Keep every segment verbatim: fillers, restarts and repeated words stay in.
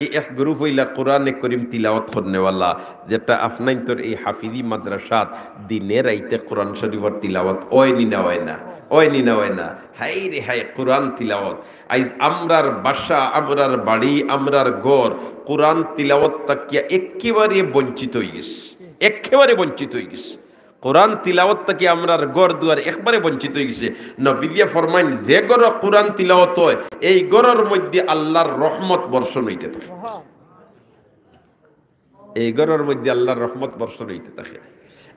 এক গ্রুপ অইলা কোরআনে করিম তিলাওয়াত করনেওয়ালা, যেটা আপনাইন্তর এই হাফিজি মাদ্রাসাত দিনে রাইতে কোরআন শরীফর তিলাওয়াত অয়নি না অয় না? অয়নি না অয় না? হায় রে হায়, কোরআন তিলাওয়াত। আইজ আমরার বাসা, আমরার বাড়ি, আমরার ঘর কোরআন তিলাওয়াত থাকিয়া একেবারে বঞ্চিত অই গেছে, একেবারে বঞ্চিত অই গেছে। কোরআন তিলাওয়াত থাকি আমরার ঘর দুয়ার একবারে বঞ্চিত অই গেছে। নবীজিয়ে ফরমাইন, যে ঘরো কোরআন তিলাওয়াত অয়, এই ঘরর মধ্যে আল্লাহর রহমত বর্ষণ অইতে থাকে। এই ঘরর মধ্যে আল্লাহর রহমত বর্ষণ অইতে থাকে।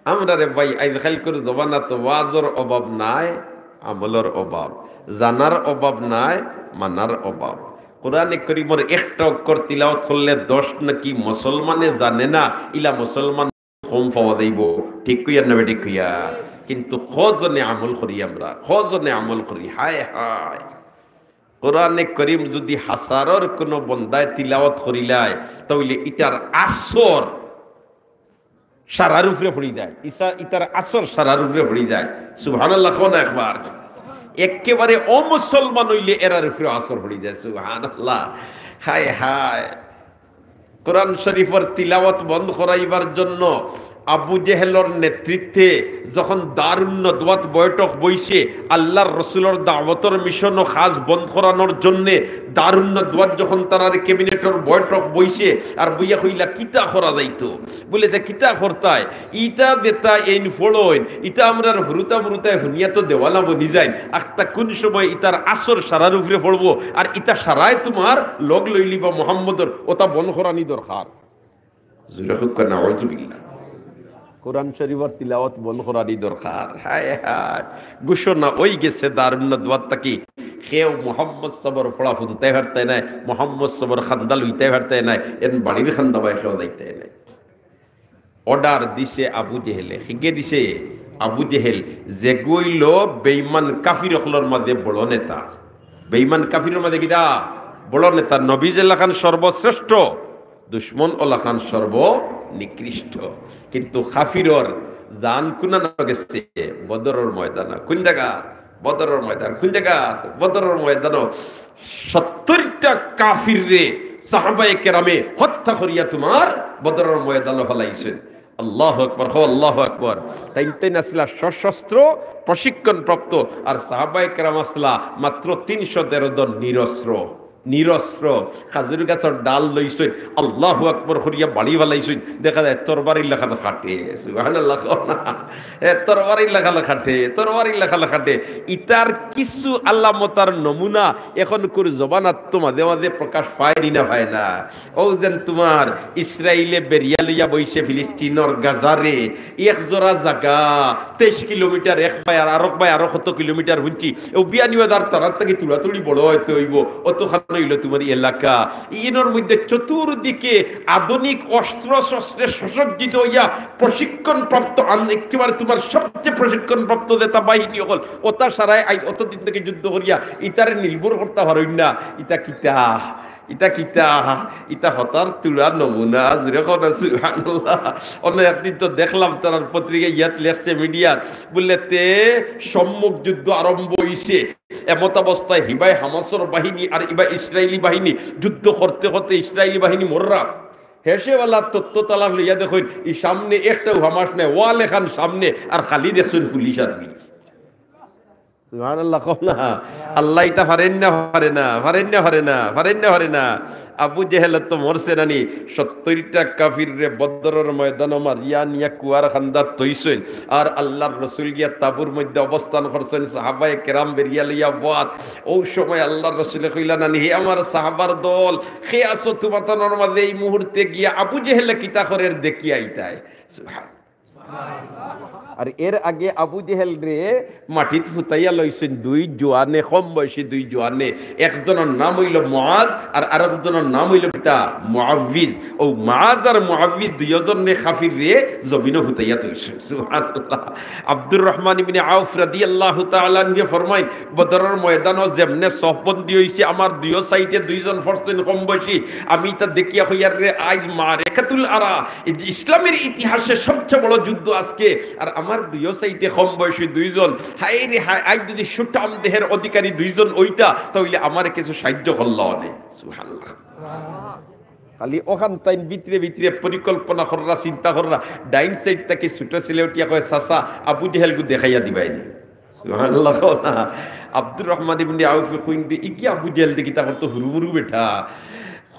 আমরা রে ভাই, আইজকাইলকুর জমানাত ওয়াজর অভাব নাই, আমলর অভাব, জানার অভাব নাই, মানার অভাব। কোরআনে করিমর একটা অক্ষর তিলাওয়াত করলে দশ নাকি মুসলমানে জানে না, ইলা মুসলমান কম পাওয়া যাইব। ঠিক কইয়ার না বেঠিক কইয়ার? কিন্তু কজনে আমল করি আমরা, কজনে আমল করি। হায় হায়, কোরআনে করিম যদি হাজারর কোনো বন্দায় তিলাওয়াত করিলায়, তাইলে ইটার আসর সারার উপরে পড়ি যায়, ইসা-, ইতার আসর সারার উপরে পড়ি যায়। সুবহানাল্লাহ কও না একবার। একেবারে অমুসলমান অইলে এরার উপরে আসর পড়ি যায়। সুবহানাল্লাহ। হায় হায়। কোরআন শরীফর তিলাওয়াত বন্ধ করাইবার জন্য আবু জেহেলর নেতৃত্বে যখন দারুন নদওয়াত বৈঠক বইছে, আল্লাহর রসুলর দাওয়াতর মিশন ও কাজ বন্ধ করানোর জন্যে দারুন নদওয়াত যখন তারার ক্যাবিনেটর বৈঠক বইছে, আর বইয়া কইলা, "কিতা করা যাইতো?" বলে, "যে কিতা করতায়, ইতা যেতা এইন ফড়ইন, ইতা আমরার হুরুতা মুরুতায় হুনিয়া তো দেওয়ানা বনি যাইন। আখতা কোন সময় ইতার আসর সারার উপরে পড়বো, আর ইতা সারায় তোমার লগ লইলিবা মোহাম্মদর, ওটা বন্ধ করানি দরকার।" জোরে কউক্কা, নাউজুবিল্লাহ। কোরআন শরীফর তিলাওয়াত বন্ধ করানি দরকার। হায় হায়, ঘোষণা অই গেছে দারুন নদওয়াত থাকি, কেউ মোহাম্মদ সাবর ফড়া হুনতায় পারতায় নায়, মোহাম্মদ সাবর কান্দা লইতায় পারতায় নায়, এন বাড়ির কান্দা বায় কেউ যাইতায় নায়। অর্ডার দিছে আবু জেহেলে। কিগে দিছে? আবু জেহেল, যেগু অইলো বেইমান কাফির অকলর মাঝে বড় নেতা। বেইমান কাফিরর মাঝে কিতা? বড় নেতা। নবী যেলাখান সর্বশ্রেষ্ঠ, দুশমন অলাখান সর্বনিকৃষ্ট। কিন্তু কাফিরর জান কুনানো গেছে? বদরর ময়দানো। কোন জাগাত? বদরর ময়দান। কোন জাগাত? বদরর ময়দানো। সত্তরটা কাফিররে সাহাবায়ে কেরামে হত্যা করিয়া তোমার বদরর ময়দানো ফালাইছে। আল্লাহু আকবার, কও আল্লাহু আকবার। তাইন তাইন আসলা সশস্ত্র, প্রশিক্ষণপ্রাপ্ত, আর সাহাবায়ে কেরাম আসলা মাত্র তিনশো তেরো জন নিরস্ত্র, নিরস্ত্র। খাজুর গাছর ডাল লইছইন, আল্লাহু আকবার করিয়া বাড়ি ফালাইছইন, দেখা যায় তরবারির লাখান কাটে। সুবহানাল্লাহ কও না। এ, তরবারির লাখান কাটে, তরবারির লাখান কাটে। ইতার কিছু আলামত আর নমুনা এখনকুর জমানাত তো মাঝে মাঝে প্রকাশ পায় নি না, পায় না। অউ যেন তোমার ইসরাইলে বেরিয়া লইয়া বইছে ফিলিস্তিনর গাজারে, এক জোড়া জাগা, তেইশ কিলোমিটার এক বায় আর আরক বায় আরো কত কিলোমিটার হুনছি। অউ বিয়ানীবাজার তারার থাকি তুড়াতুড়ি বড় অইতে অইবো, অতখান অইলো তোমার এলাকা। ইনর মধ্যে চতুর্দিকে আধুনিক অস্ত্র শস্ত্রে সুসজ্জিত অইয়া প্রশিক্ষণপ্রাপ্ত আন-, একেবারে তোমার সবচেয়ে প্রশিক্ষণপ্রাপ্ত যেতা বাহিনী অকল, ওতা সারায় আই-, অতদিন থাকি যুদ্ধ করিয়া ইতারে নির্মূল করতা পারইন না। ইতা কিতা? ইতা কিতা? ইতা হতার তুড়া নমুনা। জোরে কও না সুবহানাল্লাহ। অন্য একদিন তো দেখলাম তারার পত্রিকা ইয়াত লেখছে মিডিয়াত, বুলে তে সম্মুখ যুদ্ধ আরম্ভ অইছে। এমতাবস্থায় হিবায় হামাসর বাহিনী আর ইবায় ইসরাইলি বাহিনী যুদ্ধ করতে করতে ইসরাইলি বাহিনী মররা। হেষেওয়ালা তত্ত্ব তালাশ লইয়া দেখইন, ই সামনে একটাউ হামাস নাই, ওয়াল এখান সামনে, আর খালি দেখছইন পুলিশ আর্মি। সুবহানাল্লাহ কও না। আল্লাহ ইতা পারেন না, পারে না, পারেন না, পারে না, পারেন না, পারে না। আবু জেহেল তো মরছে নানি, সত্তরটা কাফিররে বদরর ময়দানো মারিয়া নিয়া কুয়ার কান্দাত থইছইন। আর আল্লাহর রসুল গিয়া তাবুর মধ্যে অবস্থান করছইন, সাহাবায়ে কেরাম বেরিয়া লইয়া বওয়াত। অউ সময় আল্লাহর রসুলে কইলা নানি, "হে আমার সাহাবার দল, কে আছো তুমাতানর মাঝে এই মুহূর্তে গিয়া আবু জেহেলে কিতা করের দেখিয়া আইতায়।" সুবহান। আর এর আগে আবু জেহেলরে মাটিত ফুতাইয়া লইছইন দুই জোয়ানে, কম বয়সী দুই জোয়ানে। একজনর নাম অইলো মুআজ আর আরেকজনর নাম অইলো কিতা? মুআউইজ। অউ মুআজ আর মুআউইজ দুইওজনে কাফিররে জমিনো ফুতাইয়া থইছইন। সুবহানাল্লাহ। আব্দুর রহমান ইবনে আউফ রাদিয়াল্লাহু তাআলা আনহু ফরমাইন, বদরর ময়দানো যেমনে সফবন্দি অইছে, আমার দুইও সাইডে দুইজন পড়ছইন কম বয়সী। আমি ইতা দেখিয়া কইয়ার রে, আইজ মারেকাতুল আরা, এই যে ইসলামের ইতিহাসে সবচেয়ে বড় যুদ্ধ আজকে, আর আমার দুইও সাইডে কম বয়সী দুইজন। হায় রে হায়, আইজ যদি সুঠাম দেহের অধিকারী দুইজন অইতা, তাইলে আমারে কিছু সাহায্য করলা অনে। সুবহানাল্লাহ। খালি অখান তাইন ভিতরে ভিতরে পরিকল্পনা কররা, চিন্তা কররা, ডাইন সাইড থাকি ছোট ছেলে উঠিয়া কয়, "চাচা, আবু জেহেলগু দেখাইয়া দিবায়নি।" সুবহানাল্লাহ কও না। আব্দুর রহমান ইবনে আউফে কইন দে, "ইগিয়ে আবু জেহেল দে কিতা করতো, হুরুমুরু বেটা।"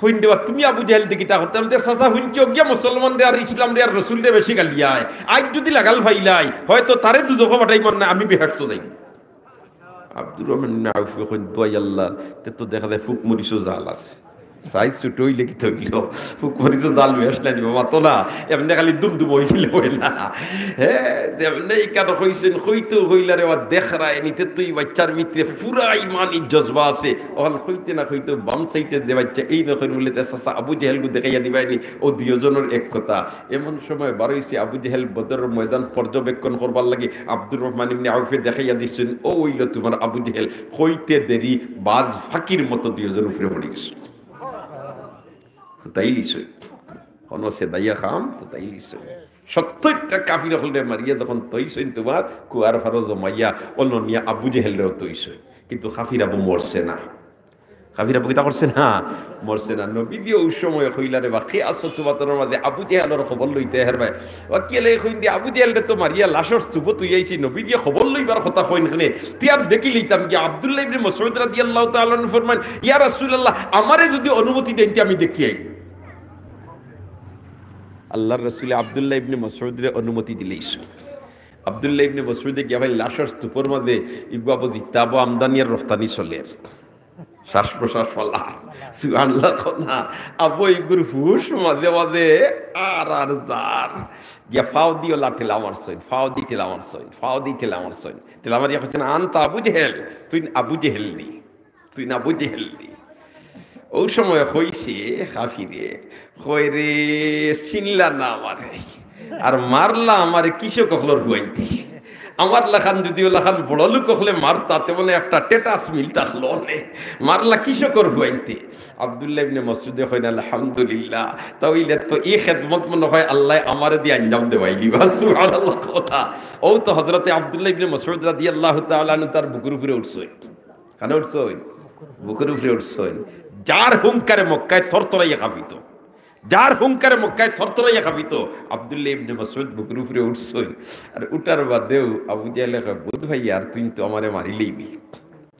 কইন দে, "বা তুমি আবু জেহেল দে কিতা করতো?" আমি দে, "চাচা, হুনছি অগিয়ে মুসলমানরে আর ইসলামরে আর রসুলরে বেশি গালিয়ায়। আইজ যুদি লাগাল পাইলাই, হয়তো তারে দুজখো পাঠাইমু আর না, আমি বেহেশতো যাইমু।" আব্দুর রহমান ইবনে আউফে কইন, "দোয়াই আল্লাহর, তে তো দেখা যায় ফুক মরিচও জাল আছে। সাইজ ছোট অইলে কিতা অইলো? ফুক মরিচও জাল বেশ না নি বাবা, তো না, এমনে খালি দুমদুম অই গেলে অয় না।" হে, যেমনে ইখান কইছইন, কইতেউ কইলা রে বা দেখরায়নি, তে তো ই বাইচ্চার ভিতরে পুরা ইমানি জজবা আছে। অখান কইতে না কইতেউ বাম সাইডে যে বাইচ্চা, এই না কইন বলে, "তে চাচা, আবু জেহেলগু দেখাইয়া দিবায়নি।" অউ দুইওজনর এক কথা। এমন সময় বারইছে আবু জেহেল, বদরর ময়দান পর্যবেক্ষণ করবার লাগি। আব্দুর রহমান ইবনে আউফে দেখাইয়া দিছইন, "অউ অইলো তুমার আবু জেহেল।" কইতে দেরি, বাজ ফাকির মতো দুইওজন উপরে পড়ি গেছে। তাই লিছইন। কোনো সেদাইয়া খাম, তো তাই লিছইন। সত্তইরটা কাফির অকলরে মারিয়া যখন তইছইন তুমার কুয়ার ফারো জমাইয়া, অনো নিয়া আবু জেহেলরেও তইছইন। কিন্তু কাফির আবু মরছে না। কাফির আবু কিতা করছে না? মরছে না। নবীজিয়ে অউ সময় কইলা রে বা, "কে আছো তুমার মাঝে আবু জেহেলর খবর লইতে হের ভাই?" ওয়াকিলে কইন দে, "আবু জেহেলরে তো মারিয়া লাশর স্তূপো থুইয়া আইছি, নবীজিয়ে খবর লইবার কথা কইন কেনে? তে আর দেখি লইতাম গিয়া।" আব্দুল্লাহ ইবনে মাসউদ রাদিয়াল্লাহু তাআলা আনহু ফরমাইন, "ইয়া রাসূলুল্লাহ, আমারে যুদি অনুমতি দেইন তে আমি দেখি আই।" আল্লাহর রসুলে আব্দুল্লাহ ইবনে মাসউদরে অনুমতি দিলাইছইন। আব্দুল্লাহ ইবনে মাসউদে গিয়া ভাই লাশর স্তূপর মাঝে ইগুয়া বুঝি তাবো আমদানি আর রফতানি চলের। শ্বাস প্রশ্বাস ফালা। সুবহানাল্লাহ কও না। আবু ইগুর হুশ মাঝে মাঝে আর আর যার। গিয়া ফাও দি অলা ঠেলা মারছইন, ফাও দি ঠেলা মারছইন, ফাও দি ঠেলা মারছইন। ঠেলা মারিয়া কইছইন, "আনতা আবু জেহেল, তুই আবু জেহেল নি, তুই আবু জেহেল নি।" অউ সময় কইছে কাফিরে, কয় রে, "চিনলা না আমারে, আর মারলা আমারে কৃষক অকলর ফুয়াইন্তে। আমার লাখান যুদি অলাখান বড় লোক অকলে মারতা, তে মনে একটা status মিলতা অকলো নে। মারলা কৃষকর ফুয়াইন্তে।" আব্দুল্লাহ ইবনে মাসউদে কইন, "আলহামদুলিল্লাহ, তা অইলে তো ই খেদমত মনে হয় আল্লায় আমারে দি আঞ্জাম দেওয়াই দিবা।" সুবহানাল্লাহ কও না। অউ তো হযরতে আব্দুল্লাহ ইবনে মাসউদ রাদিয়াল্লাহু তাআলা আনহু তার বুকুর উপরে উঠছইন। কানো উঠছইন? বুকুর উপরে উঠছইন। যার হুঙ্কারে মক্কায় থরথরাইয়া কাঁপিত। যার হুঙ্কারে মক্কায় থরথরাইয়া কাঁপিত। আব্দুল্লাহ ইবনে মাসউদ বুকুর উপরে উঠছইন। আর উঠার বাদেউ আবু জেহেলে কয়, "বুধ ভাই, আর তুই তো আমারে মারি লইবি।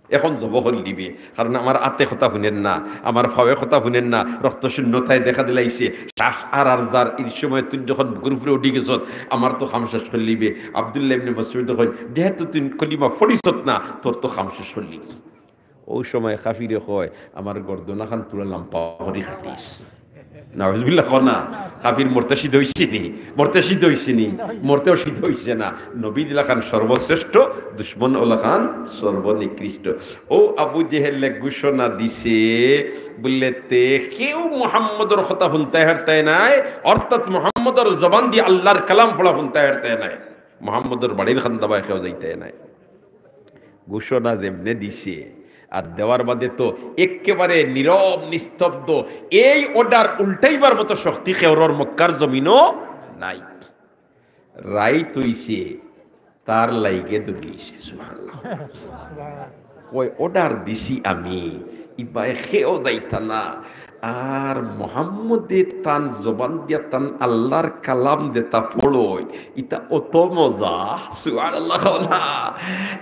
এখন জবো করি দিবে। কারণ আমার আতে কথা হুনের না, আমার ফাওয়ে কথা হুনের না, রক্ত শূন্যতায় দেখা দিলাইছে। শ্বাস আর আর যার, এই সময় তুই যখন বুকুর উপরে উঠি গেছত, আমার তো কাম শেষ করি লিবে।" আব্দুল্লাহ ইবনে মাসউদ কইন, "যেহেতু তুই কলিমা পড়িছত না, তোর তো কাম শেষ করি লিবে।" অউ সময় কাফিরে কয়, "আমার গর্দনাখান পুরা লাম্বা করি কাটিস।" নাউজুবিল্লাহ কও না। কাফির মরতে সিদ্ধ অইছে নি? মরতে সিদ্ধ অইছে নি? মরতেও সিদ্ধ অইছে না। নবী দিলাখান সর্বশ্রেষ্ঠ, দুশমন অলাখান সর্বনিকৃষ্ট। অউ আবু জেহেলে ঘোষণা দিছে, বুলে, "তে কেউ মুহাম্মদর কথা হুনতায় হারতায় নায়, অর্থাৎ মুহাম্মদর জবান দি আল্লাহর কালাম পড়া হুনতায় হারতায় নায়, মুহাম্মদর বাড়ির কান্দাবায় কেউ যাইতায় নায়।" ঘোষণা যেমনে দিছে, আর দেওয়ার বাদে তো একেবারে নীরব নিস্তব্ধ। এই order উল্টাইবার মতো শক্তি কেউরর মক্কার জমিনো নাই। রাইত অইছে, তার লাইগে দৌড়িছে। সুবহানাল্লাহ। ওই order দিছি আমি, ইবায় কেউ যাইতা না। আর মোহাম্মদে তান জবান দিয়া তান আল্লাহর কালাম যেতা পড়ইন, ইতা অত মজা, সুবহানাল্লাহ কও না।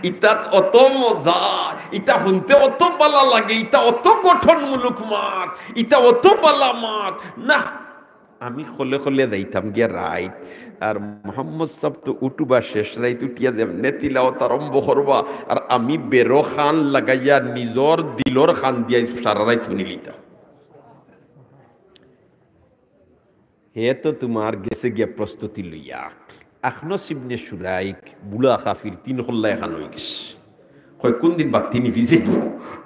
ইতা অত মজা, ইতা হুনতে অত ভালা লাগে, ইতা অত গঠনমূলক মাত, ইতা অত ভালা মাত। না, আমি কলে কলে যাইতাম গিয়া রাইত, আর মোহাম্মদ সাব তো উঠবা শেষ রাইত, উঠিয়া যেমনে তিলাওয়াত আরম্ভ করবা, আর আমি বেরো কান লাগাইয়া নিজর দিলর কান দিয়া সারা রাইত হুনিলিতাম। হে তো তুমার গেছে গিয়া প্রস্তুতি লইয়া। আখনস ইবনে শুরাইক, বুড়া কাফির, তিন কল্লা একখান অইগেছে। কয়, "কুনদিন বাত্তি নিভিজে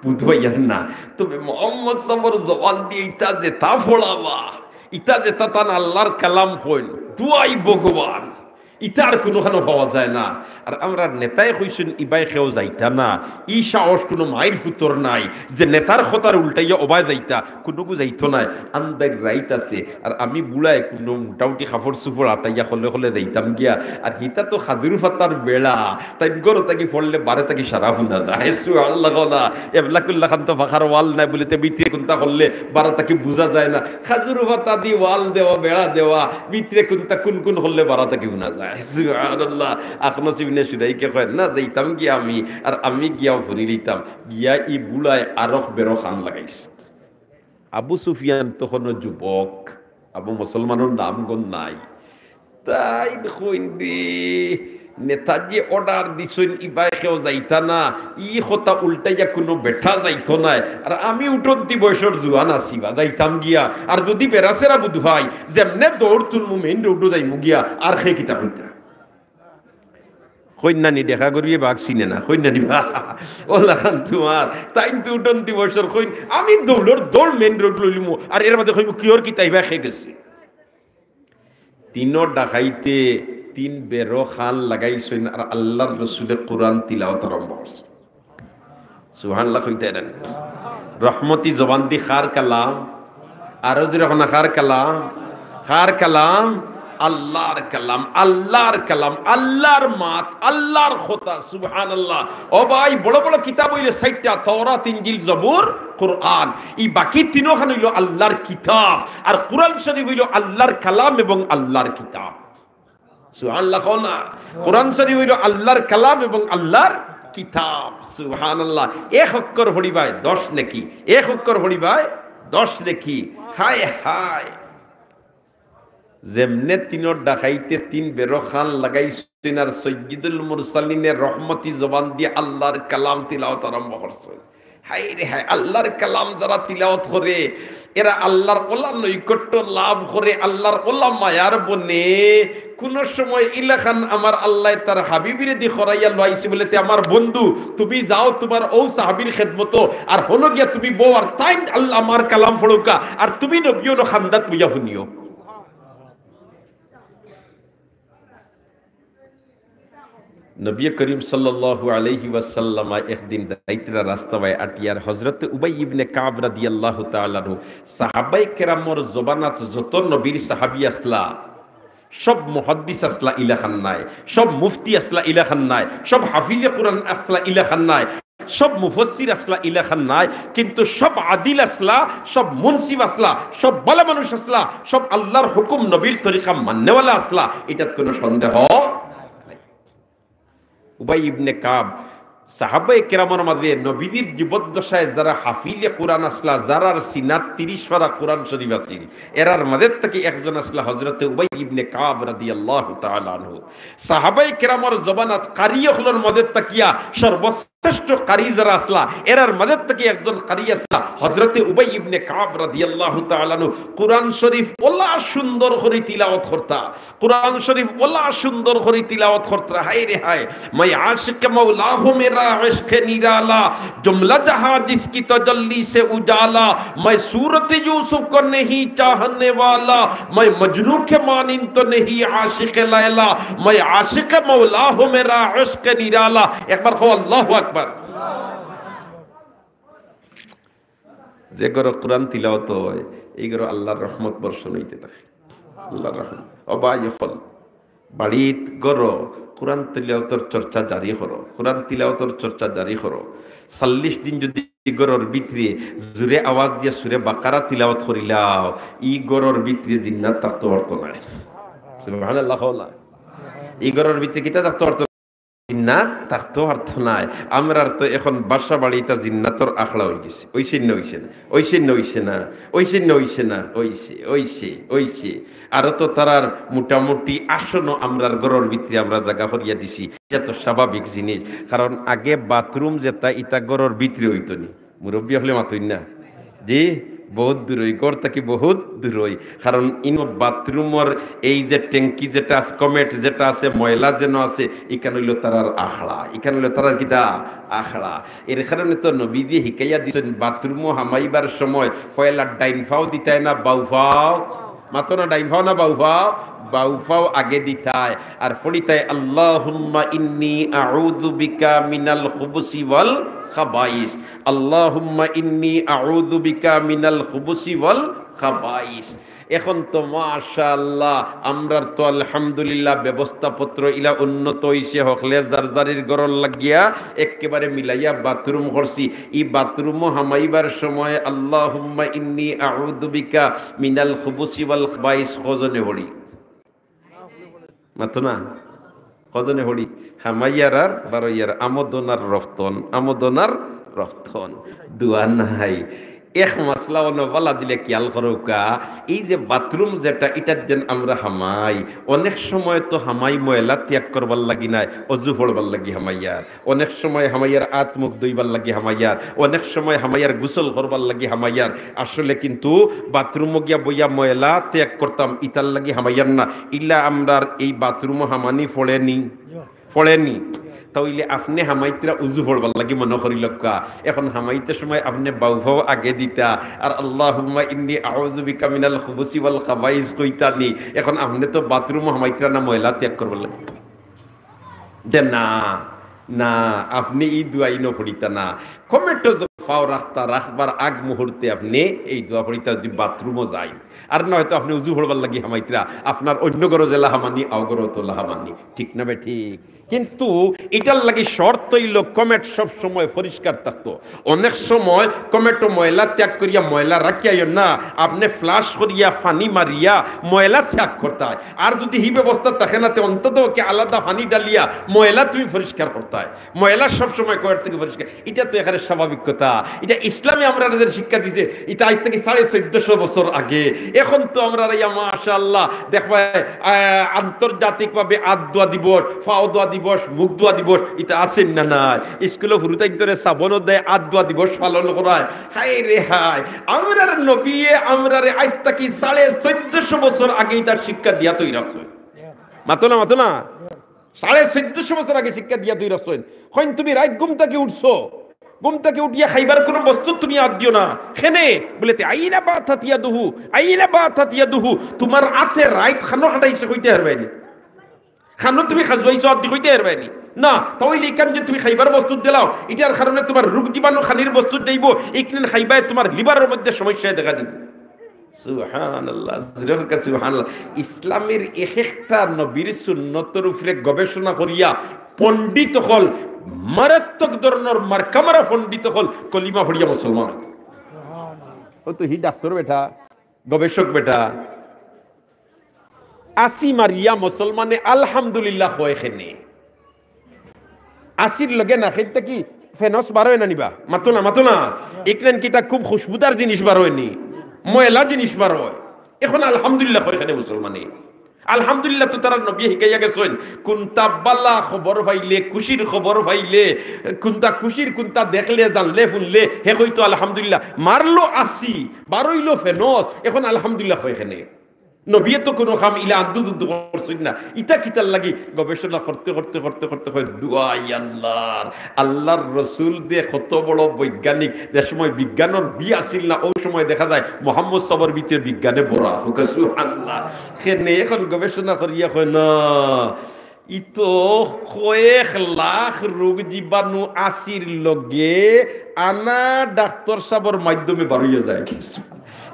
বুধবাইয়ার না।" তবে মোহাম্মদ সাবর জবান দিয়া ইতা যেতা পড়াবা, ইতা যেতা তান আল্লাহর কালাম কইন, দুয়াই ভগবান, ইতা আর কুনুখানো পাওয়া যায় না। আর আমরার নেতায় কইছইন ইবায় কেউ যাইতা না, ই সাহস কুনু মাইর ফুতর নাই যে নেতার কথার উল্টাইয়া অবায় যাইতা, কুনুগু যাইতো নায়। আন্দাইর রাইত আছে, আর আমি বুড়ায় কুনু মোটামুটি কাপড় চুপড় আটাইয়া খলে খলে যাইতাম গিয়া। আর হিতা তো খাজুর ফাতার বেড়া, তাইন ঘর থাকি ফড়লে বারে থাকি সারা হুনা যায়। সুবহানাল্লাহ কও না। এবলা কুল্লা খান তো ফাঁকার ওয়াল নাই বুলে তে ভিতরে কুন্তা খলে বারে থাকি বুঝা যায় না। খাজুর ফাতা দি ওয়াল দেওয়া, বেড়া দেওয়া, ভিতরে কুন্তা কুন কুন খলে বারে থাকি হুনা যায়। সুবহানাল্লাহ। আখনস ইবনে শুরাইকে কয়, "না, যাইতাম গিয়া আমি, আর আমি গিয়াও ফুরি লইতাম।" গিয়া ই বুড়ায় আরক বেরো খান লাগাইছে। আবু সুফিয়ান তখনও যুবক, আবু মুসলমানর নাম গন্ধ নাই। তাইন কইন রে, নেতাজি অর্ডার দিছইন, ইবায় কেউ যাইতা না, ই কথা উল্টাইয়া কুনু বেটা যাইতো নায়। আর আমি উঠন্তি বয়সর জুয়ান আছি বা, যাইতাম গিয়া। আর যুদি বেড়াছেড়া বুধ ভাই, যেমনে দৌড় তুলমু মেইন রোডো যাইমু গিয়া, আর কে কিতা কইতা? কইন্যানি দেখা করিয়ে বাঘ চিনে না, কইন্যানি বা, ওলা খান তুমার, তাইন তো উঠন্তি বয়সর কইন, আমি দৌড়র দৌড় মেইন রোড লইলিমু, আর এর বাদে কইমু, "কিওর কিতা ইবায় কে গেছে?" তিনো ডাকাইতে তিন বেরো খান লাগাইছইন, আর আল্লার রসুলে কুরআন তিলাওয়াত আরম্ভ করছইন। সুবহানাল্লাহ কইতা না? রহমতি জবান দি কার কালাম? আরো জোরে কও না, কার কালাম? কার কালাম? আল্লার কালাম, আল্লার কালাম, আল্লার মাত, আল্লার কথা। সুবহানাল্লাহ। ও ভাই, বড় বড় কিতাব অইলে চাইরটা, তাওরাত, ইনজিল, জবুর, কুরআন। ই বাকি তিনোখান অইলো আল্লার কিতাব, আর কুরআন শরীফ অইলো আল্লার কালাম এবং আল্লার কিতাব। সুবহানাল্লাহ কও না। কোরআন শরীফ অইলো আল্লার কালাম এবং আল্লার কিতাব। সুবহানাল্লাহ। এক অক্ষর পড়িবায় দশ নেকি, এক অক্ষর পড়িবায় দশ নেকি। হায় হায়। যেমনে তিনো ডাকাইতে তিন বেরো খান লাগাইছইন আর সৈয়দুল মুরসালিনে রহমতি জবান দিয়া আল্লার কালাম তিলাওয়াত আরম্ভ করছইন। হায় রে হায়, আল্লার কালাম যারা তিলাওয়াত করে, এরা আল্লার ওলা নৈকট্য লাভ করে, আল্লার ওলা মায়ার বনে। কুনু সময় ইলাখান আমার আল্লায় তার হাবিবরে দি করাইয়া লইছে বুলে, "তে আমার বন্ধু, তুমি যাও, তুমার অউ সাহাবির খেদমতো, আর হনো গিয়া তুমি বও, আর তাইন আল্লাহ আমার কালাম পড়উক্কা, আর তুমি নবী অনো খান্দাত বইয়া হুনিও।" নবী করিম সাল্লাল্লাহু আলাইহি ওয়াসাল্লাম একদিন যাইতরা রাস্তা বায় আটিয়ার হযরত উবাই ইবনে কাব রাদিয়াল্লাহু তাআলা আনহু সাহাবায়ে কেরামর জমানাত যত নবীর সাহাবী আছলা, সব মুহাদ্দিস আছলা ইলাখান নায়, সব মুফতি আছলা ইলাখান নায়, সব হাফিজে কোরআন আছলা ইলাখান নায়, সব মুফাসসির আছলা ইলাখান নায়, কিন্তু সব আদিল আছলা, সব মুনসিফ আছলা, সব ভালা মানুষ আছলা, সব আল্লার হুকুম নবীর তরিকা মাননেওয়ালা আছলা, ইটাত কুনু সন্দেহ নাই। উবাই ইবনে কাব, সাহাবায়ে কেরামর মাঝে নবীজির জীবদ্দশায় যারা হাফিজে কোরআন আছলা, যারার সিনাত তিরিশ পারা কোরআন শরীফ আছিল, এরার মাঝে থাকি একজন আছলা হযরতে উবাই ইবনে কাব রাদিয়াল্লাহু তাআলা আনহু। সাহাবায়ে কেরামর জমানাত কারি অকলর মাঝে থাকিয়া সর্বশ্রেষ্ঠ কারি যারা আছলা, এরার মাঝে থাকি একজন কারি আছলা হযরতে উবাই ইবনে কাব রাদিয়াল্লাহু তাআলা আনহু। কোরআন শরীফ ওলা সুন্দর করি তিলাওয়াত করতা, কোরআন শরীফ ওলা সুন্দর করি তিলাওয়াত করতা। হায় রে হায়, "میں عاشق مولا ہوں، میرا عشق نرالا، جملہ جہاں جس کی تجلی سے اجالا، میں صورت یوسف کو نہیں چاہنے والا، میں مجنوں کے مانند تو نہیں عاشق لیلا، میں عاشق مولا ہوں، میرا عشق نرالا۔" একবার কও, আল্লাহু আকবার। যে ঘরো কোরআন তিলাওয়াত অয়, ই ঘরো আল্লার রহমত বর্ষণ অইতে থাকে। আল্লার রহমত। ও ভাই অকল, বাড়িত ঘরো কোরআন তিলাওয়াতর চর্চা জারি করো, কোরআন তিলাওয়াতর চর্চা জারি করো। চল্লিশ দিন যুদি ঘরর ভিতরে জুরে আওয়াজ দিয়া সুরে বাকারা তিলাওয়াত করিলাও, ই ঘরর ভিতরে জিন্নাত থাকতো পারতো নায়। সুবহানাল্লাহ কও না। ই ঘরর ভিতরে কিতা থাকতো পারতো? জিন্নাত থাকতো পারতো নায়। আমরার তো এখন বাসা বাড়িটা জিন্নাতর আখড়া অইগেছে। অইছে না, অইছে না, অইছে না, অইছে না, অইছে না, অইছে, অইছে, অইছে। আরো তো তারার মোটামুটি আসনও আমরার ঘরর ভিতরে আমরা জাগা করিয়া দিছি। ইটা তো স্বাভাবিক জিনিস, কারণ আগে বাথরুম যেটা, ইটা ঘরর ভিতরে অইতো নি। মুরব্বি অকলে মাতইন না? জি, বহুত দূর অই, ঘর থাকি বহুত দূর অই। কারণ ইনো বাথরুমর এই যে ট্যাঙ্কি যেটা আছে, কমেট যেটা আছে, ময়লা যেন আছে, ইখান অইলো তারার আখড়া, ইখান অইলো তারার কিতা? আখড়া। এর কারণে তো নবীজি হিকাইয়া দিছইন, বাথরুমো হামাইবার সময় পয়লা ডাইন ফাও দিতায় না, বাউ ফাও। মাতো না, ডাইন পাও না বাউ পাও? বাউ পাও আগে দিতায়। আর পড়িতায়, "আল্লাহুম্মা ইন্নী আউযু বিকা মিনাল খুবুসি ওয়াল খাবাইস। আল্লাহুম্মা ইন্নী আউযু বিকা মিনাল খুবুসি ওয়াল খাবাইস।" এখন তো মাশাআল্লাহ, আমরার তো আলহামদুলিল্লাহ ব্যবস্থাপত্র ইলা উন্নত অইছে, হকলে যার যারির ঘরর লাগিয়া একেবারে মিলাইয়া বাথরুম করছি। ই বাথরুমও হামাইবার সময় আল্লাহুম্মা ইন্নী আউযু বিকা মিনাল খুবুসি ওয়াল খাবাইস কয়জনে পড়ি? মাতো না? কয়জনে পড়ি? হামাইয়ার আর বারইয়ার, আমদন আর রফতন, আমদন আর রফতন। দোয়া নাই। এক মাসলা অনো বালা দিলে খিয়াল করউক্কা, এই যে বাথরুম যেটা, ইটাত যেন আমরা হামাই, অনেক সময় তো হামাই ময়লা ত্যাগ করবার লাগি নায়, অজু পড়বার লাগি হামাইয়ার। অনেক সময় হামাইয়ার আত মুখ ধইবার লাগি হামাইয়ার, অনেক সময় হামাইয়ার গোসল করবার লাগি হামাইয়ার। আসলে কিন্তু বাথরুমো গিয়া বইয়া ময়লা ত্যাগ করতাম, ইতার লাগি হামাইয়ার না। ইলা আমরার এই বাথরুমো হামানি পড়েনি, পড়েনি। তা অইলে আপনে হামাইতরা অজু পড়বার লাগি মনো করিলউক্কা। এখন হামাইতে সময় আপনে বাউ পাও আগে দিতা, আর আল্লাহুম্মা ইন্নী আউযু বিকা মিনাল খুবুসি ওয়াল খাবাইস কইতা নি। এখন আপনে তো বাথরুমো হামাইতরা না, ময়লা ত্যাগ করবার লাগি। যে না, না, আপনে ই দোয়া ইনো পড়িতা না। কমেটো যে পাও রাখতা, রাখবার আগ মুহূর্তে আপনে এই দোয়া পড়িতা, যদি বাথরুমো যাইন। আর না অয় তো আপনে অজু পড়বার লাগি হামাইতরা, আপনার অইন্য ঘরো যেলা হামানি, অউ ঘরো তো অলা হামানি। ঠিক না বেঠিক? কিন্তু ইটার লাগি শর্ত অইলো কমেট সব সময় পরিষ্কার থাকতো। অনেক সময় কমেটো ময়লা ত্যাগ করিয়া ময়লা রাখিয়াইও না, আপনে ফ্লাশ করিয়া পানি মারিয়া ময়লা ত্যাগ করতায়। আর যদি হি ব্যবস্থা থাকে না, তে অন্তত ওকে আলাদা পানি ঢালিয়া ময়লা তুমি পরিষ্কার করতায়। ময়লা সব সময় কমেট থাকি পরিষ্কার। ইটা তো একেবারে স্বাভাবিক কথা। ইটা ইসলামে আমরারে যে শিক্ষা দিছে, ইটা আইজ থাকি সাড়ে চৌদ্দশো বছর আগে। এখন তো আমরার ইয়া মাশাআল্লাহ, দেখবায়, আহ, আন্তর্জাতিকভাবে আত ধোয়া দিবস, পাও ধোয়া দিবস, মুখ ধোয়া দিবস, ইটা আছে না নাই? স্কুলো হুরুতাইন্তরে সাবনও দেয়, আত ধোয়া দিবস পালন করায়। হায় রে হায়, আমরার নবীয়ে আমরারে আইজ থাকি সাড়ে চৌদ্দশো বছর আগে ইটার শিক্ষা দিয়া থই রাখছইন। মাতো না, মাতো না? সাড়ে চৌদ্দশো বছর আগে শিক্ষা দিয়া থই রাখছইন। কইন তুমি রাইত ঘুম থাকি উঠছো, ঘুম থাকি উঠিয়া খাইবার কুনু বস্তুত তুমি আত দিও না। কেনে? বুলে তে আইনা বাতাত ইয়াদুহু, আইনা বাতাত ইয়াদুহু। তুমার আতে রাইত খানো খাটাইছে কইতে পারবায়নি। খানো তুমি খাজুয়াইছো আত দি কইতে পারবায়নি। না, তা অইলে ইখান যে তুমি খাইবার বস্তুত দিলাও, ইটার কারণে তুমার রোগ জীবাণু খানির বস্তুত যাইবো, ইখান খাইবায় তুমার লিভারর মধ্যে সমস্যায় দেখা দিবো। সুবহানাল্লাহ, জোরে কউক্কা সুবহানাল্লাহ। ইসলামের এক একটা নবীর সুন্নতর উপরে গবেষণা করিয়া পণ্ডিত অকল, মারাত্মক ধরনর মার্কা মারা পণ্ডিত অকল কলিমা পড়িয়া মুসলমান। ও তো হি ডাক্তার বেটা, গবেষক বেটা। আছি মারিয়া মুসলমানে আলহামদুলিল্লাহ কয় কেনে? আছির লগে নাকের থাকি ফেনস বার অয় না নি বা? মাতো না, মাতো না। ইখান কিতা খুব খুশবুদার জিনিস বার অয় নি, ময়লা জিনিস বার অয়। এখন আলহামদুলিল্লাহ কয় কেনে মুসলমানে? আলহামদুলিল্লাহ তো তারার নবীয়ে শিখাইয়া গেছইন, কুনটা বালা খবর পাইলে, খুশির খবর পাইলে, কুনটা খুশির, কুনটা দেখলে, জানলে, হুনলে, হে কইতো আলহামদুলিল্লাহ। মারলো আছি, বার অইলো ফেনস, এখন আলহামদুলিল্লাহ কয় কেনে? নবীয়ে তো কুনু কাম ইলা আন্দু দুন্দু করছইন না। ইতা কিতার লাগি? গবেষণা করতে, করতে, করতে, করতে কয়, দোয়াই আল্লাহর, আল্লাহর রসুল যে কত বড় বৈজ্ঞানিক, যে সময় বিজ্ঞানর বি আছিল না, অউ সময় দেখা যায় মোহাম্মদ সাবর ভিতরে বিজ্ঞানে ভরা। কউক্কা সুবহানাল্লাহ। কেনে এখন গবেষণা করিয়া কয় না, ই তো কয়েক লাখ রোগ জীবাণু আছির লগে আনা ডাক্তার সাবর মাধ্যমে বার অইয়া যায়।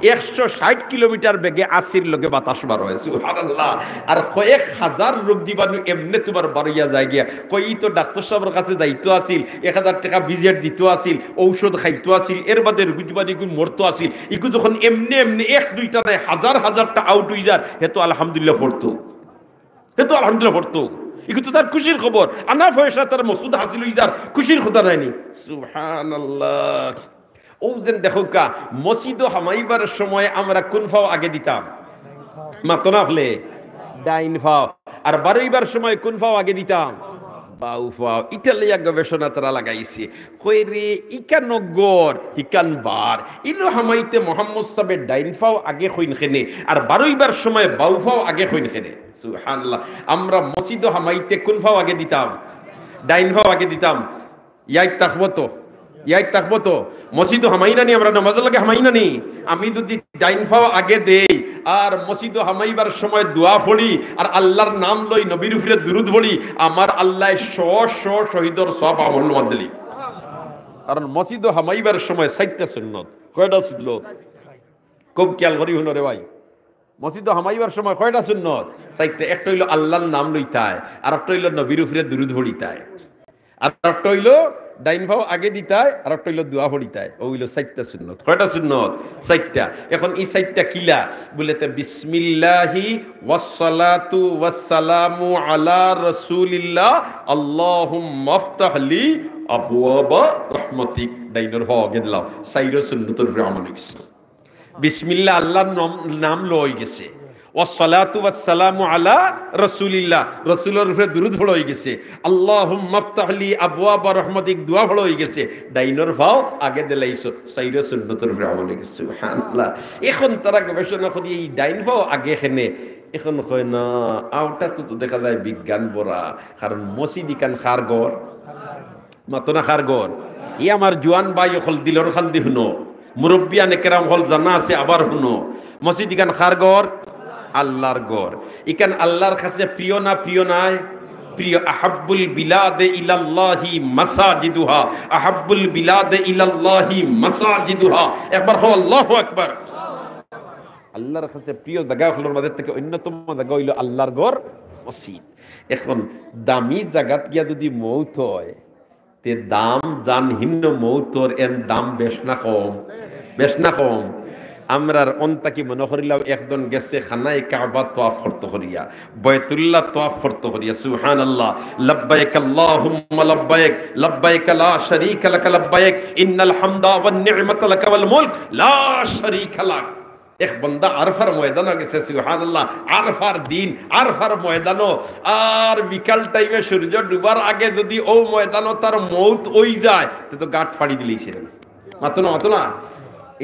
একশো ষাইট কিলোমিটার বেগে আছির লগে বাতাস বার অয়, সুবহানাল্লাহ। আর কয়েক হাজার রোগ জীবাণু এমনে তুমার বার অইয়া যায় গিয়া। কয়, ই তো ডাক্তার সাবর কাছে যাইতো আছিল, এক হাজার টেকা ভিজিট দিতো আছিল, ঔষধ খাইতো আছিল, এর বাদে রোগ জীবাণু ইগু মরতো আছিল। ইগু যখন এমনে এমনে এক দুইটা নায়, হাজার হাজারটা আউট অইযার, হে তো আলহামদুলিল্লাহ পড়তো। হে তো আলহামদুলিল্লাহ পড়তো। ইগু তো তার খুশির খবর। আনা পয়সা তার মকসুদ হাসিল অইযার, খুশির কথা নায় নি? সুবহানাল্লাহ। অউ যেন দেখউক্কা, মসজিদো হামাইবার সময় আমরা কুন পাও আগে দিতাম? মাতো না অকলে? ডাইন পাও। আর বার অইবার সময় কুন পাও আগে দিতাম? বাউ পাও। ইটা লইয়া গবেষণা তারা লাগাইছে। কয় রে, ইখান ঘর, হিখান বার। ইনো হামাইতে মোহাম্মদ সাবে ডাইন পাও আগে কইন কেনে, আর বার অইবার সময় বাউ পাও আগে কইন কেনে? সুবহানাল্লাহ। আমরা মসজিদো হামাইতে কুন পাও আগে দিতাম? ডাইন পাও আগে দিতাম। ইয়াদ থাকবো তো? ইয়াদ থাকবো তো? মসজিদো হামাই না নি, আমরা নামাজর লাগি হামাই না নি? আমি যদি ডাইন পাও আগে দেই আর মসজিদো হামাইবার সময় দোয়া পড়ি আর আল্লাহর নাম লই, নবীর উপরে দুরুদ পড়ি, আমার আল্লায় শ শ শহীদর সওয়াব আমলনামাত দিলি। কারণ মসজিদো হামাইবার সময় চাইরটা সুন্নত। কয়টা সুন্নত? খুব খেয়াল করি হুনো রে ভাই, মসজিদো হামাইবার সময় কয়টা সুন্নত? চাইরটা। একটা অইলো আল্লাহর নাম লইতায়, আর একটা অইলো নবীর উপরে দুরুদ পড়িতায়, আর একটা অইলো ডাইন পাও আগে দিতায়, আর একটা অইলো দোয়া পড়িতায়। অউ অইলো চাইরটা সুন্নত। কয়টা সুন্নত? চাইরটা। এখন ই চাইরটা কিলা? বুলে তে বিসমিল্লাহি ওয়াসসালাতু ওয়াসসালামু আলা রাসূলিল্লাহ, আল্লাহুম্মাফতাহ লি আবওয়াবা রাহমাতিক। ডাইনর পাও আগে দিলাও, চাইরো সুন্নতর উপরে আমল অইগেছে। বিসমিল্লাহ, আল্লাহর নাম, নাম লওয়া অইগেছে। ওয়াসসালাতু ওয়াসসালামু আলা রাসূলিল্লাহ, রাসূলর উপরে দুরুদ পড়া অইগেছে। আল্লাহুম্মাফতাহ লি আবওয়াবা রাহমাতিক, দোয়া পড়া অইগেছে। ডাইনর পাও আগে দিলাইছো, চাইরো সুন্নতর উপরে আমল অইগেছে। সুবহানাল্লাহ। এখন তারা গবেষণা করি এই ডাইন পাও আগে কেনে। এখন কয় না, অউটা তো, তো দেখা যায় বিজ্ঞান ভরা, কারণ মসজিদ ইখান কার ঘর? মাতো না, কার ঘর? ই আমার জোয়ান ভাই অকল, দিলর কান্দি হুনো, মুরব্বিয়ানে কেরাম অকল জানা আছে, আবার হুনো, মসজিদ ইখান কার ঘর? আল্লাহর ঘর। ইখান আল্লাহর কাছে প্রিয় না প্রিয় নায়? প্রিয়। আহাব্বুল বিলাদে ইলাল্লাহি মাসাজিদুহা, আহাব্বুল বিলাদে ইলাল্লাহি মাসাজিদুহা। একবার কও, আল্লাহু আকবার। আল্লাহর কাছে প্রিয় জাগা অকলর মাঝে থাকি অন্যতম জাগা অইলো আল্লাহর ঘর, মসজিদ। এখন দামি জাগাত গিয়া যদি মউত অয়, তে দাম জানহীন মউতর এন দাম বেশ না কম? বেশ না কম? আমরার অন থাকি মনো করিলাও একজন গেছে খানায়ে কাবা তওয়াফ করতো করিয়া, বায়তুল্লাহ তওয়াফ করতো করিয়া, সুবহানাল্লাহ, লাব্বাইক আল্লাহুম্মা লাব্বাইক, লাব্বাইক লা শারীকা লাকা লাব্বাইক, ইন্নাল হামদা ওয়ান নি'মাতা লাকা ওয়াল মুলক লা শারীকা লাক। এক বন্দা আরফার ময়দানো গেছে, সুবহানাল্লাহ, আরফার দিন, আরফার ময়দানো, আর বিকাল টাইমে সূর্য ডুবার আগে যদি অউ ময়দানো তার মউত অইযায়, তে তো ঘাট ফাড়ি দিলাইছে। মাতো না, মাতো না।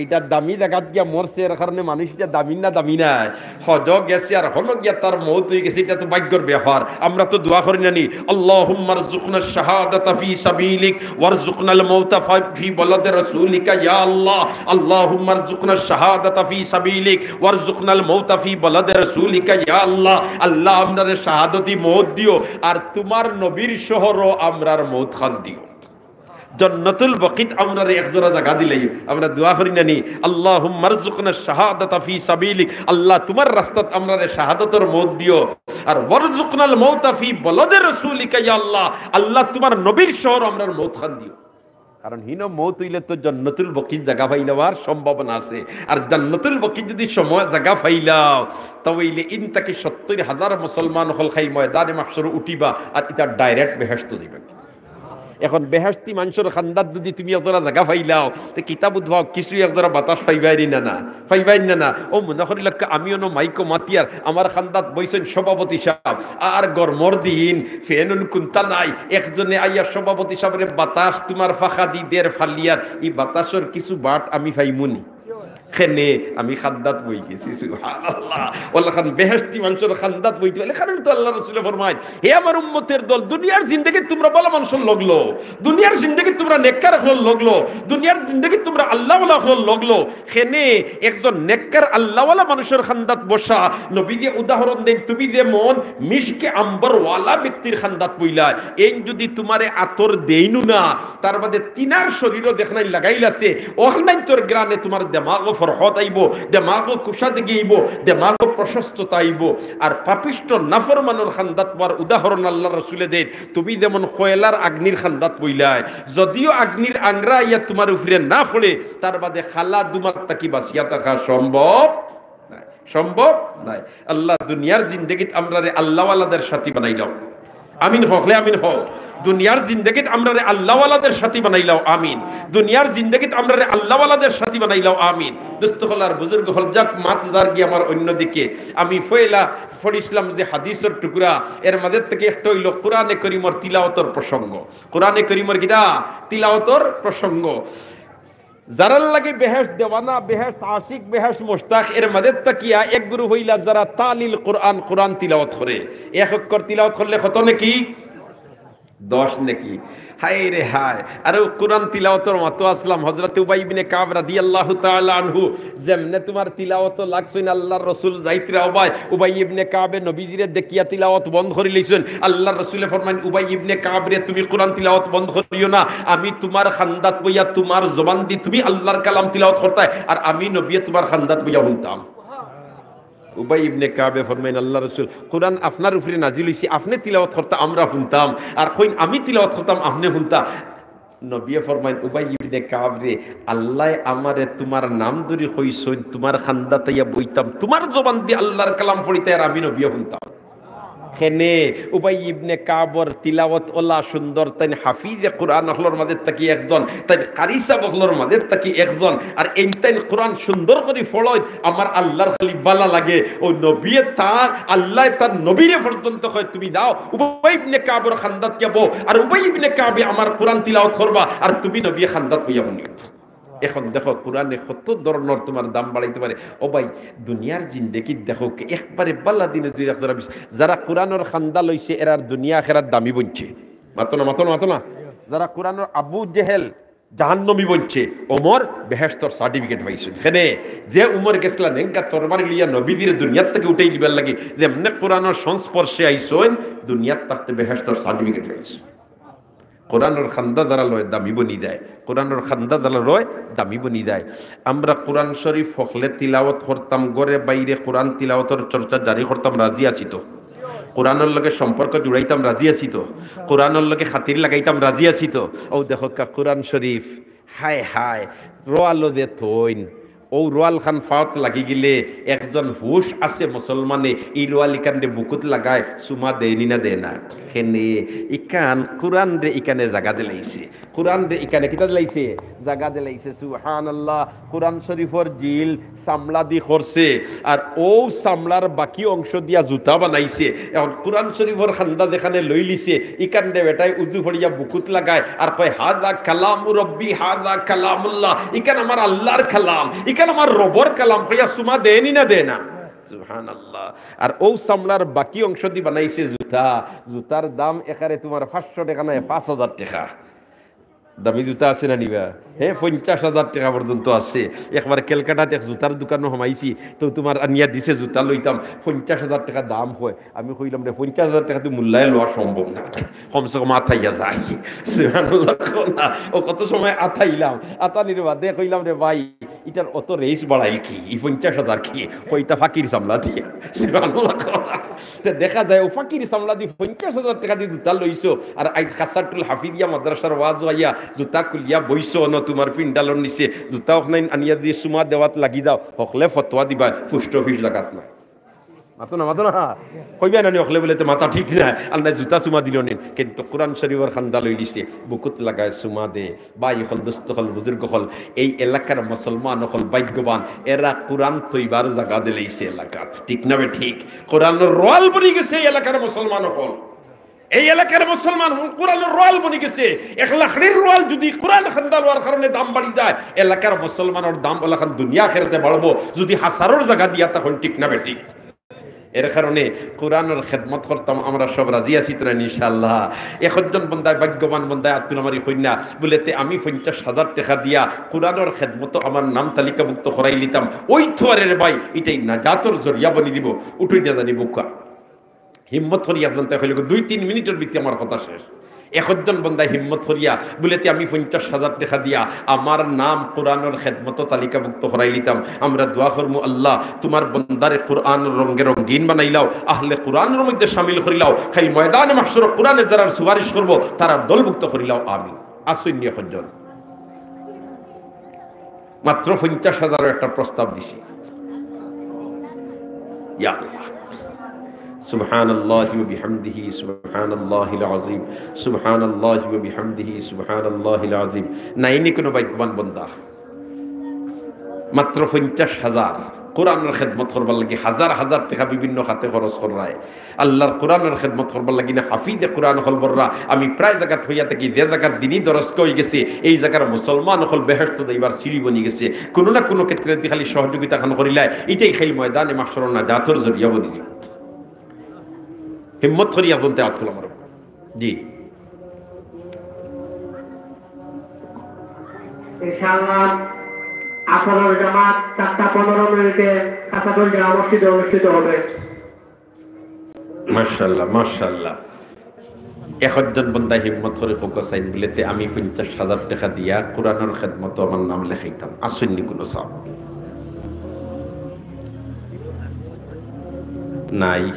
ইটা দামি জাগাত গিয়া মরছে, এর কারণে মানুষ ইটা দামি না, দামি নায়। হজো গেছে আর হনো গিয়া তার মউত অইগেছে, ইটা তো ভাগ্যর ব্যাপার। আমরা তো দোয়া করি না নি, আল্লাহুম্মারযুকনা শাহাদাতা ফি সাবিলিক ওয়ারযুকনাল মাউতা ফা-, ফি বালাদে রাসূলিকা, ইয়া আল্লাহ। আল্লাহুম্মারযুকনা শাহাদাতা ফি সাবিলিক ওয়ারযুকনাল মাউতা ফি বালাদে রাসূলিকা, ইয়া আল্লাহ। আল্লাহ, আমরারে শাহাদতি মউত দিও, আর তুমার নবীর শহরো আমরার মউত খান দিও। জন্নতুল বকিত আমরারে এক জোড়া জাগা দিলাইও। আমরা দোয়া করি না নি, আল্লাহুম্মারযুকনা শাহাদাতা ফি সাবিলিক, আল্লাহ, তুমার রাস্তাত আমরারে শাহাদতর মউত দিও। আর ওয়ারযুকনাল মাউতা ফি বালাদে রাসূলিকা, ইয়া আল্লাহ, আল্লাহ, তুমার নবীর শহরো আমরার মউত খান দিও। কারণ হিনো মউত অইলে তো জন্নতুল বকিত জাগা পাইলাওয়ার সম্ভাবনা আছে। আর জন্নতুল বকিত যদি সময় জাগা পাইলাও, তা অইলে ইন থাকি সত্তইর হাজার মুসলমান অকল কাইল ময়দানে মাহশরো উঠিবা, আর ইতা direct বেহেশতো দিবা। এখন বেহেশতি মানষর কান্দাত যদি তুমি এক জোড়া জাগা পাইলাও, তে কিতা বুঝবায়, কিছু এক জোড়া বাতাস পাইবায় নি না, না? পাইবায় নি না, না? অউ মনো করিলাউক্কা আমি অনো মাইকো মাতিয়ার, আমার কান্দাত বইছইন সভাপতি সাব, আর গরমর দিন, fan উন কুন্তা নাই, একজনে আইয়া সভাপতি সাবরে বাতাস তুমার ফাঁকাদি দের ফালিয়ার, ই বাতাসর কিছু বাট আমি পাইমু নি? কেনে আমি কান্দাত বই গেছি, সুবহানাল্লাহ। অলাখান বেহেশতি মানষর কান্দাত বইতে পারলে, কারণ তো আল্লাহর রাসূলে ফরমাইন, হে আমার উম্মতের দল, দুনিয়ার জিন্দেগিত তুমরা ভালা মানষর লগ লও, দুনিয়ার জিন্দেগিত তুমরা নেককার অকলর লগ লও, দুনিয়ার জিন্দেগিত তুমরা আল্লাহওয়ালা অকলর লগ লও। কেনে একজন নেককার আল্লাহওয়ালা মানষর কান্দাত বসা, নবীয়ে উদাহরণ দেইন, তুমি যেমন মিশকে আম্বরওয়ালা ব্যক্তির কান্দাত বইলায়, এইন যদি তুমারে আতর দেইনউ না, তার বাদে তিনার শরীরো যেখানাইন লাগাইলাছে, অখানাইন্তর ঘ্রাণে তুমার দেমাগো ফরহত আইবো, দেমাগো কুশাদগি আইবো, দেমাগো প্রশস্ততা আইবো। আর পাপিষ্ঠ নাফরমানর কান্দাত বওয়ার উদাহরণ আল্লাহর রাসূলে দেইন, তুমি যেমন কয়লার আগ্নির কান্দাত বইলায়, যদিও আগ্নির আংরা আইয়া তুমার উপরে না পড়ে, তার বাদে কালা ধুমাত থাকি বাঁচিয়া থাকা সম্ভব নায়, সম্ভব নায়। আল্লাহ, দুনিয়ার জিন্দেগিত আমরারে আল্লাহওয়ালাদের সাথী বানাইলাও। আমিন কও, হকলে আমিন কও। দুনিয়ার জিন্দেগিত আমরারে আল্লাহওয়ালাদের সাথী বানাইলাও। আমিন। দুনিয়ার জিন্দেগিত আমরারে আল্লাহওয়ালাদের সাথী বানাইলাও। আমিন। দোস্ত অকল আর বুজুর্গ অকল, যাক, মাত যারগি আমার অন্যদিকে। আমি পয়লা পড়ছিলাম যে হাদিসর টুকরা, এর মাঝে থাকি একটা অইলো কোরআনে করিমর তিলাওয়াতর প্রসঙ্গ। কোরআনে করিমর কিতা? তিলাওয়াতর প্রসঙ্গ। যারার লাগি বেহেশত দেওয়ানা, বেহেশত আশিক, বেহেশত মুশতাক, এর মাঝে থাকিয়া এক group অইলা যারা তালিল কোরআন, কোরআন তিলাওয়াত করে। এক অক্ষর তিলাওয়াত করলে কত নেকি? দশ নেকি? হায় রে হায়। আরে, ও কোরআন তিলাওয়াতর মাতো আসলাম, হযরতে উবাই ইবনে কাব রাদিয়াল্লাহু তাআলা আনহু, যেমনে তুমার তিলাওয়াতো লাগছইন, আল্লাহর রাসূল যাইতরা, উবাই, উবাই ইবনে কাবে নবীজিরে দেখিয়া তিলাওয়াত বন্ধ করি লইছইন। আল্লাহর রাসূলে ফরমাইন, "উবাই ইবনে কাব রে, তুমি কোরআন তিলাওয়াত বন্ধ করিও না, আমি তুমার খান্দাত বইয়া তুমার জবান দি তুমি আল্লাহর কালাম তিলাওয়াত করতায়, আর আমি নবিয়ে তুমার খান্দাত বইয়া হুনতাম।" উবাই ইবনে কাবে ফরমাইন, "আল্লাহর রাসূল, কোরআন আপনার উপরে নাজিল অইছে, আপনে তিলাওয়াত করতা আমরা হুনতাম, আর কইন আমি তিলাওয়াত করতাম আপনে হুনতা।" নবিয়ে ফরমাইন, "উবাই ইবনে কাব রে, আল্লায় আমারে তুমার নাম ধরি কইছইন, তুমার খান্দাত আইয়া বইতাম, তুমার জবান দি আল্লাহর কালাম পড়িতায়, আর আমি নবিয়ে হুনতাম।" কেনে উবাই ইবনে কাবর তিলাওয়াত ওলা সুন্দর, তাইন হাফিজে কোরআন অকলর মাঝে থাকি একজন, তাইন কারি সাব অকলর মাঝে থাকি একজন, আর এইন তাইন কোরআন সুন্দর করি পড়ইন, আমার আল্লাহর খালি বালা লাগে। ও নবিয়ে তার, আল্লায় তার নবীরে পর্যন্ত কয়, "তুমি যাও, উবাই ইবনে কাবর খান্দাত গিয়া বও, আর উবাই ইবনে কাবে আমার কোরআন তিলাওয়াত করবা, আর তুমি নবিয়ে খান্দাত বইয়া হুনিও।" এখন দেখো, কোরআনে কত ধরনর তুমার দাম বাড়াইতে পারে। ও ভাই, দুনিয়ার জিন্দেগি দেখো, একবারে বালা দিনে দুই রাখ যারা বিশ-, যারা কোরআনর খান্দা লইছে, এরার দুনিয়া আখেরাত দামি বনছে। মাতো না, মাতো না, মাতো না। যারা কোরআনর আবু জেহেল জাহান্নামী বনছে, ওমর বেহেশতর সার্টিফিকেট পাইছইন। কেনে যে ওমর গেছলা নেংগা তরবারি লইয়া নবীজিরে দুনিয়ার থাকি উঠাই লিবার লাগি, যেমনে কোরআনর সংস্পর্শে আইছইন, দুনিয়ার থাকতে বেহেশতর সার্টিফিকেট পাইছইন। কোরআনর খান্দা যারা লয় দামি বনি যায়, কোরআনর খান্দা যারা লয় দামি বনি যায়। আমরা কোরআন শরীফ হকলে তিলাওয়াত করতাম, ঘরে বাইরে কোরআন তিলাওয়াতর চর্চা জারি করতাম, রাজি আছি তো? কোরআনর লগে সম্পর্ক জুড়াইতাম, রাজি আছি তো? কোরআনর লগে খাতির লাগাইতাম, রাজি আছি তো? ও দেখউক্কা কোরআন শরীফ, হায় হায়, রোয়ালো যে থইন, ও রোয়াল খান ফাওত লাগি গেলে একজন হুশ আছে মুসলমানে, ই রোয়াল ইকানরে বুকুত লাগায়, চুমা দেয়নি না দেয় না? কেনে ইকান কোরআনরে ইকানে জাগা দিলাইছে, কোরআনরে ইকানে কিতা দিলাইছে? জাগা দিলাইছে। সুবহানাল্লাহ। কোরআন শরীফর জিল চামড়া দি করছে, আর ও চামড়ার বাকি অংশ দিয়া জুতা বানাইছে। এখন কোরআন শরীফর খান্দা যেখানে লইলিছে, ইকানরে বেটায় উজু ফড়িয়া বুকুত লাগায় আর কয়, "হাজা কালামু রব্বি, হাজা কালামুল্লাহ, ইকান আমার আল্লাহর কালাম, ইকান আমার রবর কালাম," কইয়া চুমা দেয়নি না দেয় না? সুবহানাল্লাহ। আর ও চামড়ার বাকি অংশ দি বানাইছে জুতা, জুতার দাম এখানে তুমার পাঁচশো টেকা নায়, পাঁচ হাজার টেকা। দামি জুতা আছে না নিবা? হে, পঞ্চাশ হাজার টেকা পর্যন্ত আছে। একবার ক্যালকাটাত এক জুতার দোকানো হামাইছি, তো তুমার আনিয়া দিছে জুতা লইতাম, পঞ্চাশ হাজার টেকা দাম কয়। আমি কইলাম, "রে, পঞ্চাশ হাজার টেকা তো মূল্যায় লওয়া সম্ভব না, কমসে কম আতাইয়া যায়।" সুবহানাল্লাহ কও না। ও কত সময় আতাইলাম, আতানির বাদে কইলাম, "রে ভাই, ইটার অত রেইস বাড়াইল কি? ই পঞ্চাশ হাজার কি?" কয়, "ইটা ফাকির চামড়া দিয়া।" সুবহানাল্লাহ কও না। তে দেখা যায়, ও ফাকির চামড়া দি পঞ্চাশ হাজার টেকা দি জুতা লইছো, আর আইজ কাসারটুল হাফিজিয়া মাদ্রাসার ওয়াজো আইয়া জুতা খুলিয়া বইছো অনো তুমার পিন্ডালর নিচে, জুতা অখনাইন আনিয়া দি চুমা দেওয়াত লাগি যাও, হকলে ফতোয়া দিবা, পোস্ট অফিস লাগাত না। মাতো না, মাতো না। কইবা না নি হকলে বুলে, "তে মাথা ঠিক না, আল্লায় জুতা চুমা দিলো নি।" কিন্তু কোরআন শরীফর খান্দা লইলিছে, বুকুত লাগায় চুমা দে। ভাই অকল, দোস্ত অকল, বুজুর্গ অকল, এই এলাকার মুসলমান অকল ভাগ্যবান, এরা কোরআন থইবার জাগা দিলাইছে এলাকাত। ঠিক না বে ঠিক? কোরআনর রোয়াল বনি গেছে এই এলাকার মুসলমান অকল। এই এলাকার মুসলমান অকল কোরআনর রোয়াল বনি গেছে। এক লাখড়ির রোয়াল যদি কোরআন খান্দা লওয়ার কারণে দাম বাড়ি যায়, এলাকার মুসলমানর দাম অলাখান দুনিয়া আখেরাতে বাড়বো, যদি হাজারর জাগা দিয়া তখন। ঠিক না বে ঠিক? এর কারণে কোরআনর খেদমত করতাম, আমরা সব রাজি আছি তো না ইনশাআল্লাহ? একজন বন্দায়, ভাগ্যবান বন্দায় আত তুলা মারি কইন না, বুলে, "তে আমি পঞ্চাশ হাজার টেকা দিয়া কোরআনর খেদমতো আমার নাম তালিকাভুক্ত করাই লিতাম।" ওই তো আরে রে ভাই, ইটাই নাজাতর জরিয়া বনি দিবো। উঠই না জানি বুকা। হিম্মত করি আপনার তাই কইলে, দুই তিন মিনিটর ভিতরে আমার কথা শেষ। একজন বন্দায় হিম্মত করিয়া বুলে, "তে আমি পঞ্চাশ হাজার টেকা দিয়া আমার নাম কোরআনর খেদমতো তালিকাভুক্ত করাই লিতাম।" আমরা দোয়া করমু, "আল্লাহ, তুমার বন্দারে কোরআনর রঙ্গে রঙ্গিন বানাইলাও, আহলে কোরআনর মধ্যে শামিল করিলাও, কাইল ময়দানে মাহশরো কোরআনে যারার সুপারিশ করবো, তারার দলভুক্ত করিলাও, আমিন।" আসুন নি একজন। মাত্র পঞ্চাশ হাজারও একটা প্রস্তাব দিছি। ইয়া আল্লাহ। সুবহানাল্লাহি ওয়া বিহামদিহি, সুবহানাল্লাহিল আযীম, সুবহানাল্লাহি ওয়া বিহামদিহি, সুবহানাল্লাহিল আযীম। নাইনি কোনো ভাগ্যবান বন্দা? মাত্র পঞ্চাশ হাজার কোরআনর খেদমত করবার লাগি হাজার হাজার টেকা বিভিন্ন খাতে খরচ কররায়। আল্লাহর কোরআনর খেদমত করবার লাগি না হাফিজে কোরআন অকল বড়রা। আমি প্রায় জাগাত হইয়া থাকি, যে জাগাত দিনি দরস কই গেছে, এই জাগার মুসলমান অকল বেহেশত যাইবার সিঁড়ি বনি গেছে। কোনো না কোনো ক্ষেত্রে যদি খালি সহযোগিতা খান করিলায়, ইটাই খালি ময়দানে মাহশরর নাজাতর জরিয়া বনি যাইবো। হিম্মত করিয়া বলতে আতুল আমার। জি। ইনশাআল্লাহ, আসরের জামাত চারটা পনেরো মিনিটে কাছাতুল জামা মসজিদে অনুষ্ঠিত হবে। মাশাআল্লাহ, মাশাআল্লাহ। একজন বন্দা হিম্মত করি কউক্কা চাইন বুলে, "তে আমি পঞ্চাশ হাজার টেকা দিয়া কোরআনর খেদমতো আমার নাম লেখাইতাম।" আছইন নি কুনু সাব? নাই।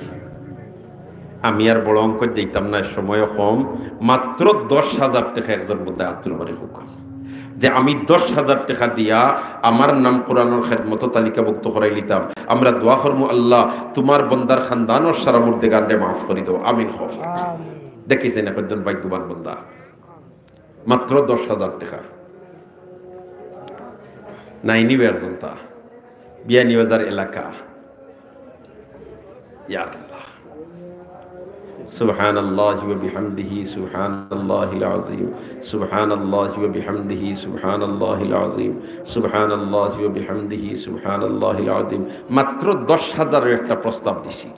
আমি আর বড় অঙ্কত যাইতাম না, সময় কম। মাত্র দশ হাজার টেকা একজন বন্দা আত তুলি কউক্কা যে আমি দশ হাজার টেকা দিয়া আমার নাম কোরআনর খেদমতো তালিকাভুক্ত করাইলিতাম। আমরা দোয়া করমু, "আল্লাহ, তুমার বন্দার খানদানর সারা মুর্দেগানরে মাফ করি দেও, আমিন।" কও। দেখিছইন একজন ভাগ্যবান বন্দা, মাত্র দশ হাজার টেকা। নাই নিবে একজন তা, বিয়ানীবাজার এলাকা। ইয়া আল্লাহ। سبحان الله وبحمده، سبحان الله العظيم، سبحان الله وبحمده، سبحان الله العظيم، سبحان الله وبحمده، سبحان الله العظيم। মাত্র দশ হাজারের একটা প্রস্তাব দিছি।